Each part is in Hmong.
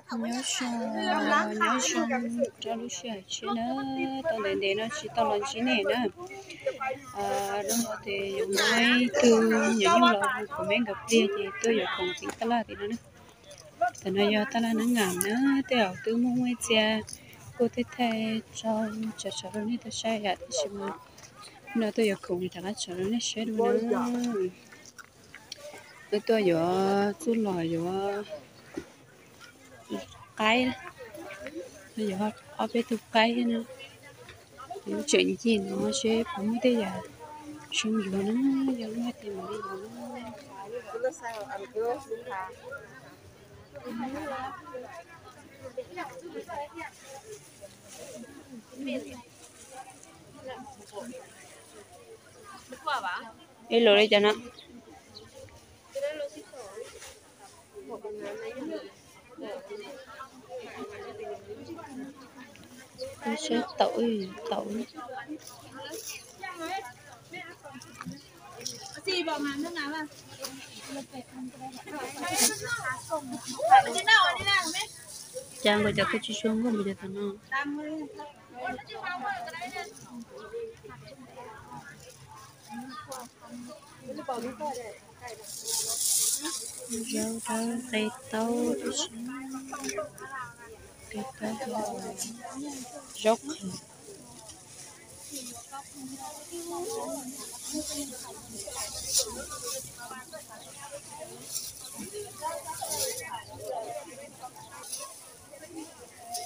Nyob zoo, nyob zoo rau lub sij hawm tshiab na, tau ntev ntev no tsis tau los ntsib nej na. Hnub no ces yuav muaj ib tug nyuam nyuj los hu kuv me nkawd pliag ces tuaj yuav khoom tim taj laj tim no na. Tam no yog taj laj Nab Ngam na, tej zaum twb muaj muaj ib txhia kuj tej thaij rau tso tso rau nej tau saib yom, tab sis mas no tuaj yuav khoom rov qab tso rau nej saib dua na. Wb tuaj yuav txuj lom yuav qaib, yuav ob peb tug qaib na. Wb tseem ncig no seb puas muaj tej yam zoo yuav na, yog muaj ces mam li yuav. Ib lus li cas no? Seb taum, taum. Cas nkaus cov koj tsis tshua nkauj npaum cov tom no. Zaub dawb qe taub, qe taub, zaub qhwv.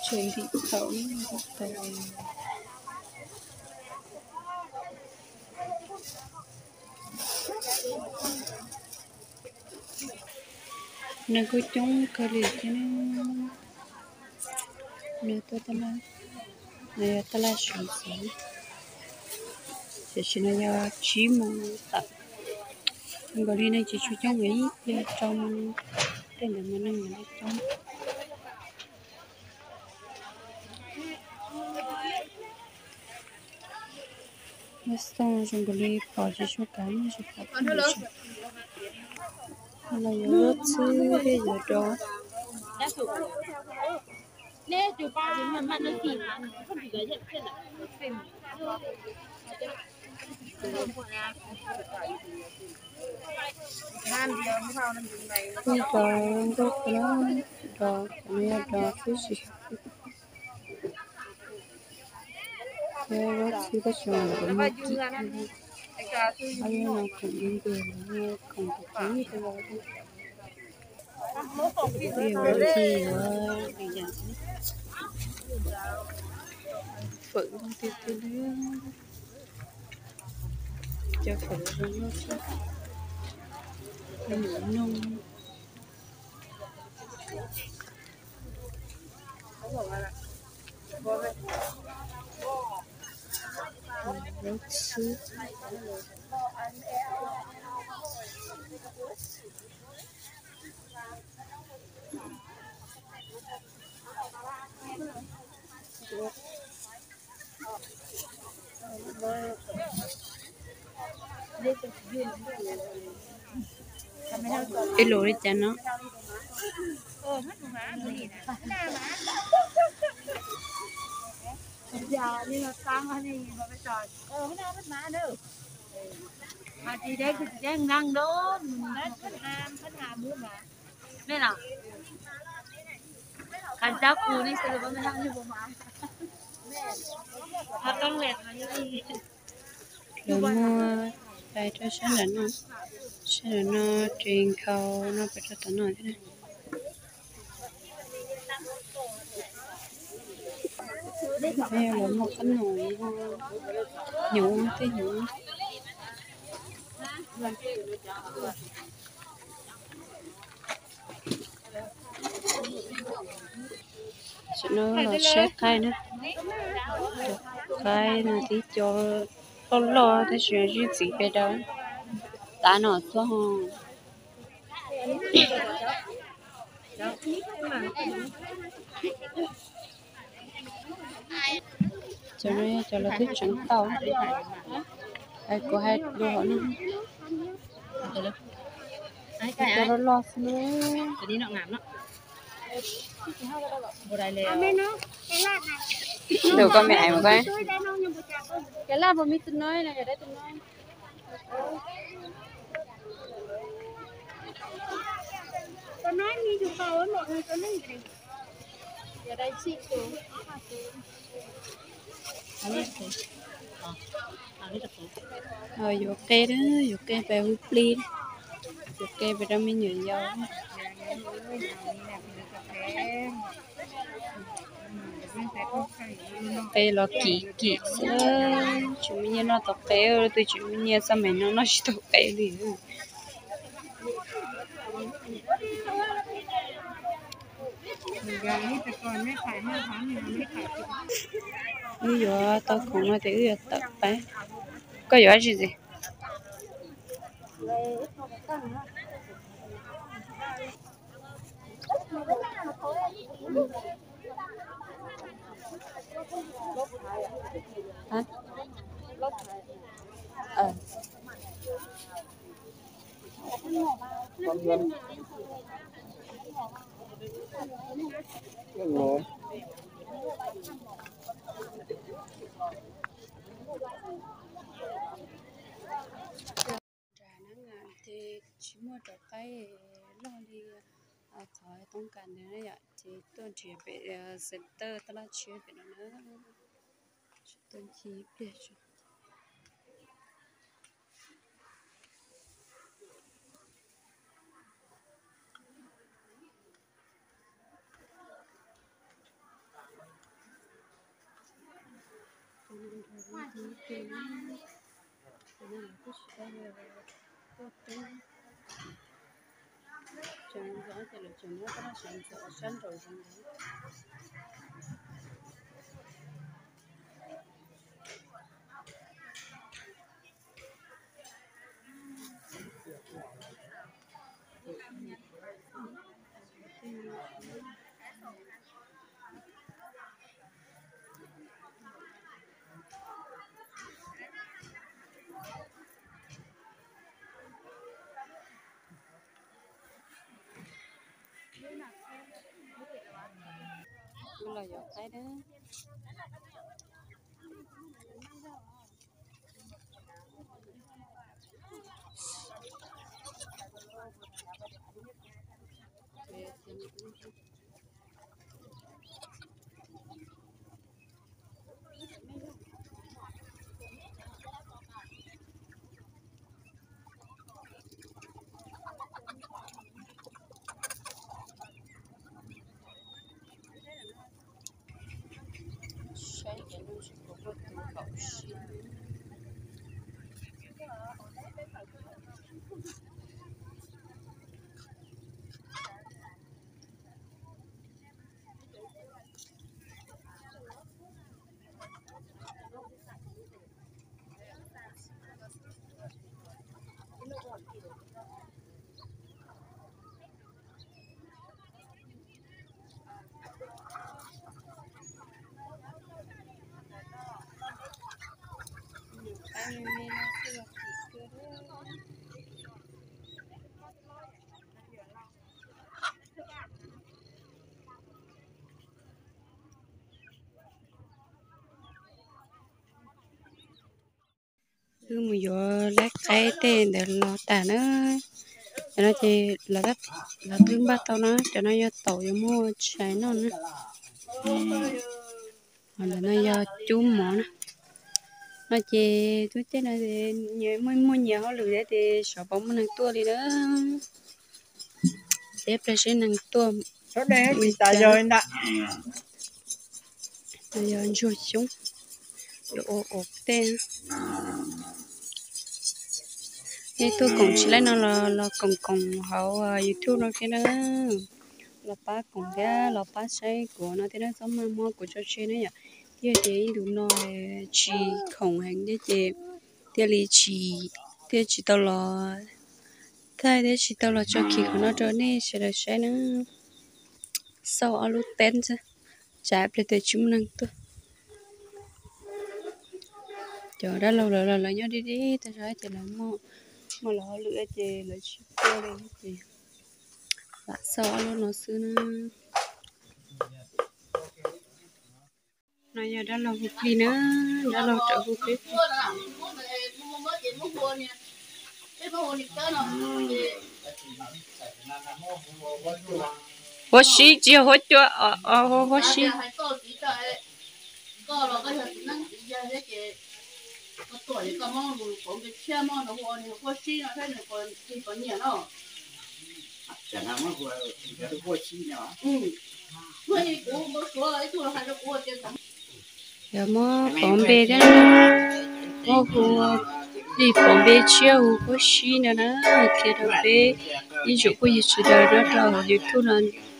Tseem ntim taum, ntim taum. Neeg kuj coob kawg li thiab. Nws tuaj taj laj, nws yog taj laj Suav xwb. Tiam sis no yog tsib moos tawm, zoo nkaus li neeg tsis tshua coob, ib pliag rau moos tej ntawd mas neeg mam li coob. Muaj xyoob zoo nkaus li pom tsis tshua kav, muaj tsis pom. Los yuav lub txhwb thiab yuav do. Ib co nkauj kawg, do, qhov no yog do xwb sis. Thiab lub txhwb tab sis mas kuv muag kim, ob lub no khoom ib ntug, muag khoom tus txiv tus los. Ib yam li yuav li yam fawm tiag tiag li. Cov fawm zoo nkauj thiab, nws noog. Lub txhwb. Ib lus li cas no? Lawv muab pais rau sab nram no, sab nram no, tsev nkhaus no pais rau tom no thiab. Lawv muaj qab noom, hnyuv, tej hnyuv. Tam no los saib qaib na, qaib no tib co loj loj tab sis zib txiv pes daws, tav no tuaj. Cov no yog cov lawv twb tseev tau, kuv hais dua hauv no, cov loj loj xwb. Ntawm koj me aiv mas koj. Cái lạ của mình từ nơi này, ở đây từ nơi. Tôi nói như dù cầu với một người tôi nói gì. Ở đây chị chủ. Yuav qe, yuav qe pem hu plig, yuav qe pem rau me nyuam yaus. Qe los kim kim xwb, tsis muaj nyiaj noj tau qe, leej twg tsis muaj nyiaj xaj me no noj tsis tau qe li. Wb yuav tau khoom no ces wb yuav tawm pab. Koj yuav dab tsi ntxiv? Nram no ces tsis muaj rau qaib loj li qhov toob kas ntawd na yom, ces tuaj nrhiav pem center taj laj tshiab pem no na. Tuaj ncig ib pliag tso. Tseem ntxov ces lawv tseem muab taj laj sawv ntxov sab nraum zoov ntawd. Wb los yuav qaib na. Saib ces lub tsis pom muaj tus kaum siab. Wb mus yuav lab qaib tej ntawd los tas na. Cov no ces los twb npaj tau na, cov no yog taum yuav muab tshais noj na. Ho ntawm no yog cub mov na. No ces tub tej no muaj muaj nyias hauj lwm thiab ces xyov puas muaj neeg tuaj li na. Teb pliag seb neeg tuaj. Yog ntsuag xyoob, yuav ua ua tej. Nej tuaj koom tsis laib no los koom koom hauv YouTube no thiab na. Los pab koom thiab los pab saib kuv no thiab na, txhob maj muab kuv tso tseg na yom. Thiab ces ib ntus no tsis khoom heev thiab ces thiaj li tsis, thiaj tsis tau los, thiaj thiaj tsis tau los tso kiag qhov no rau nej sawv daws saib na. Xauj ob lub teb xwb, tsam pliag tias tsis muaj neeg tuaj. Cov dab laug lawv los lawv nyob dib dib tag zog ces lawv muaj lawv hauj lwm ces lawv tsis tuaj li ces lam xauj ob lub no xwb na. Yog dab laug hu plig na, dab laug tseem hu plig. Huab sib tsis yog huab cua, huab sib. Yog muab pov npe thiab, muab hu plig pov npe tshiab hu huab sib no na, qhia rau peb ib tsoom phooj ywg sawv daws nyob rau hauv YouTube no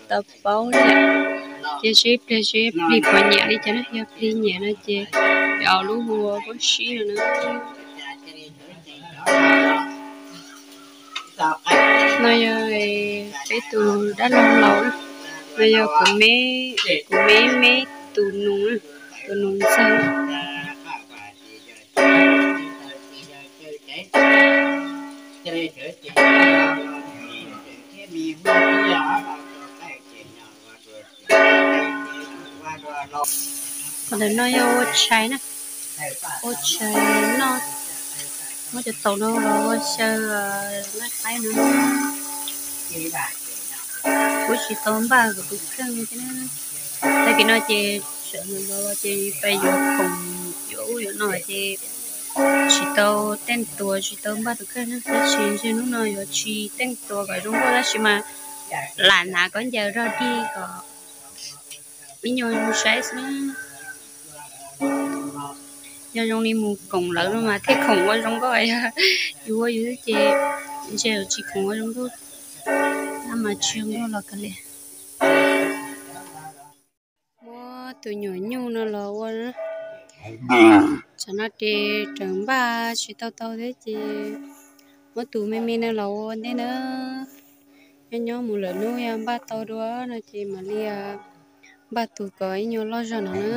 tau paub thiab. Ces seb pliag seb plig puas nyiam li cas na, yog plig nyiam no ces yog lub hu huab sib no na. No yog peb tus dab laug laus, no yog kuv me, kuv me me tus nus, tus nus ntxawg. Qhov ntawm no yog ua tshais na, ua tshais noj, muab cov taum no los ua xyaw nqaij qaib no. Kuv tsis tau npaj kom tus kheej li thiab. Tag kis no ces sawv ntxov los ces pais yuav khoom yuav ub yuav no ces tsis tau teej tuas tsis tau npaj tus kheej na, tab sis ntshe hnub no yuav tsis teej tuas kom zoo nkauj tab sis mas lam hnav khaub ncaws rog dig kom ib nyuag zoo saib xwb. Yog zoo li mus koom lawv no mas thiaj khoom ua zoo nkauj, yus ua yus xwb ces ntshe yuav tsis khoom ua zoo nkauj, tab mas tsis zoo nkauj los kav liam. Muab tus nyuam nyuj no los ua, tsam no ces raws npaj tsis tau tau thiab ces muab tus me me no los ua ntej na. Nyob nyob mus lawm hnub yog npaj tau dua no ces mam li npaj tus kom ib nyuag loj zog no na.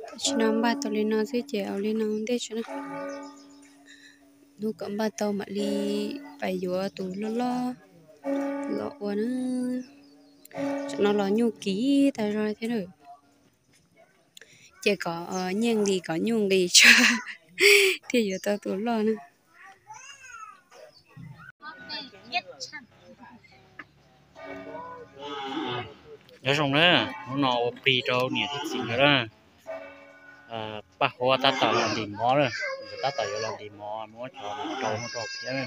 Tam sim no npaj tau li no xwb ces ua li no ntej tso na. Hnub kom npaj tau mam li pais yuav tus loj loj los ua na. Tsam no los nyuj kim tag zog thiab na. Ces kom nyiaj nqis kom nyuj nqis tso thiaj yuav tau tus loj na. Nyob zoo na, hnub no ua plig rau niam thiab txiv nkawd na. Paj Huab tab tom los ntim mov na, nkawd tab tom yuav los ntim mov muab cov mov rau muab rau phiab na.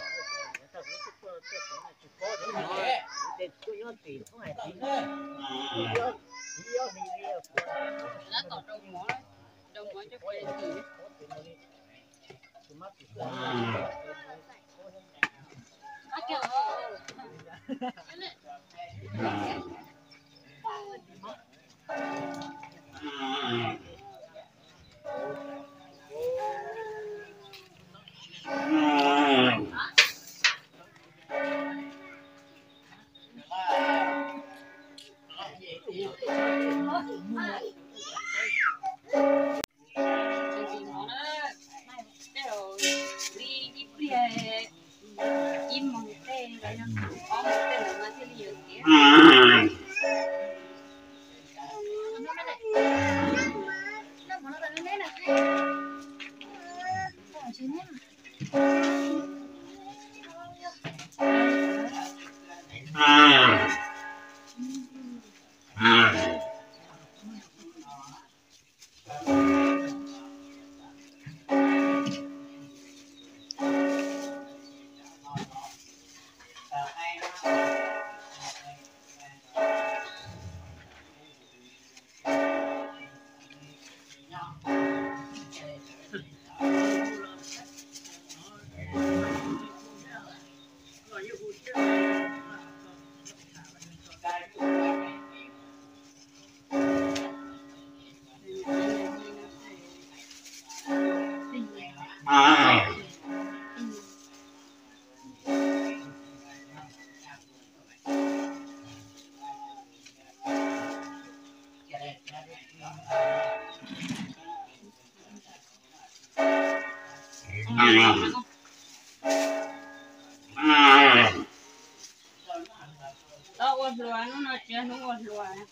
Hluas, hnub no tsis yog hnub ua hluas.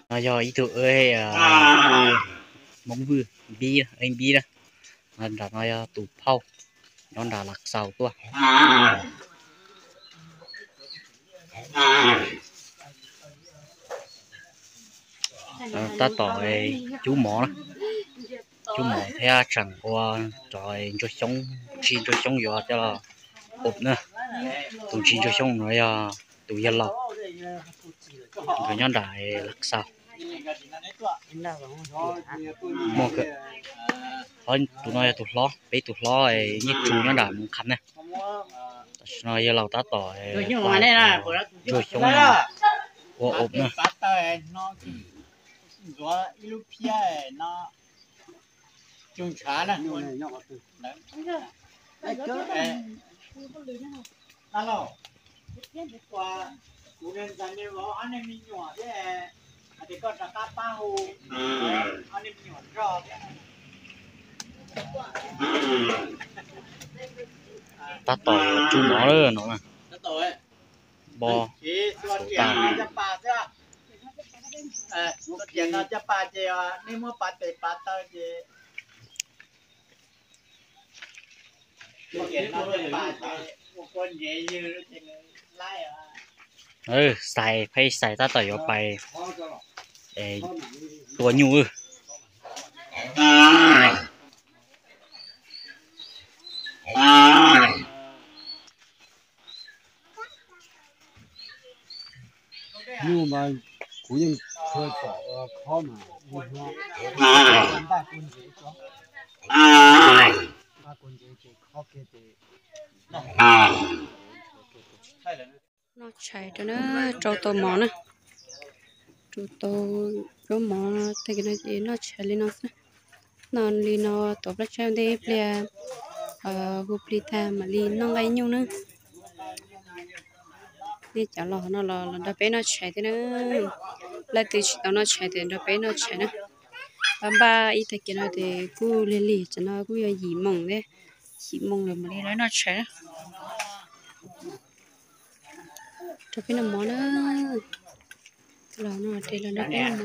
No yog ib tug Hmoob Vwj Npib, Npib na. Nram no yog tus phauj nyob nram Lav Xaus tuaj. Tab tom cub mov na, cub mov thiab tseem ua cov ntsuag xyoob, ntsis ntsuag xyoob yuav coj los ua na. Tus ntsis ntsuag xyoob no yog tus yawg laus, nkawd nyob nram Lav Xaus. Muaj, tus no yog tus hlob, peb tus hlob Nyiaj Tsu nyob nram Moos Kham na. Tam sim no yawg laus tab tom ntsuag xyoob no ua ua na. Tab tom cub mov lawm no na. Npo xov tas. Xais, pheej xais tab tom yuav pais tua nyuj. Nyuj mas kuv yeej khaws pom khob mas npaj kuv ntsev, npaj kuv ntsev ces khob kiag ces. Noj tshais rau na, rau tau mov na, rau tau zaub mov tag kis no ces noj tshais li no xwb. Noj li no tuav plab tshaib ua ntej ib pliag, hu plig tag mam li noj nqaij nyuj na. Nej cov los no los los nrog peb noj tshais thiab na. Leej twg tsis tau noj tshais ces nrog peb noj tshais na. Npaj npaj ib tag kis no ces kuj lig lig, tam no kuj yog yim moos thiab, yim moos lawm mam li los noj tshais na. Rau peb noj mov na. Los no ces los nrog peb noj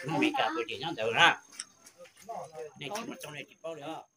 mov na. Nej tsis mus txog nej tsis paub li os.